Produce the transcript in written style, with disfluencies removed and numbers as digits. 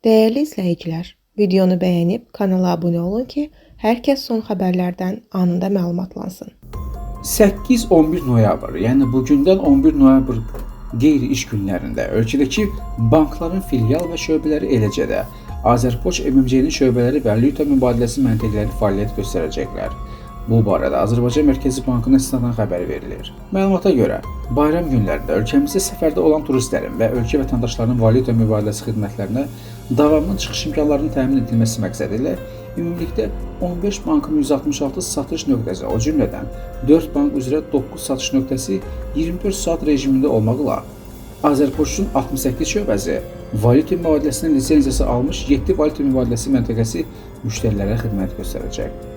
Dəyərli izləyicilər, videonu bəyənib kanala abunə olun ki, hər kəs son xəbərlərdən anında məlumatlansın. 8-11 noyabr, yəni bugündən 11 noyabr qeyri-iş günlərində ölkədəki bankların filial və şöbələri, eləcə də Azərpoçt MMC-nin şöbələri və valyuta mübadiləsi məntəqələri fəaliyyət göstərəcəklər. Bu barədə Azərbaycan Mərkəzi Bankının istinadan xəbər verilir. Məlumata görə, bayram günlərində ölkəmizdə səfərdə olan turistlərin və ölkə vətəndaşlarının valyuta mübadiləsi xidmətlərinə davamlı çıxış imkanlarının təmin edilməsi məqsədi ilə ümumilikdə 15 bankın 166 satış nöqtəsi, o cümlədən 4 bank üzrə 9 satış nöqtəsi 24 saat rejimində olmaqla Azərpoçtun 68 şöbəsi, valyuta mübadiləsinin lisenziyası almış 7 valyuta mübadiləsi məntəqəsi müştərilərə xidmət göstərəcək.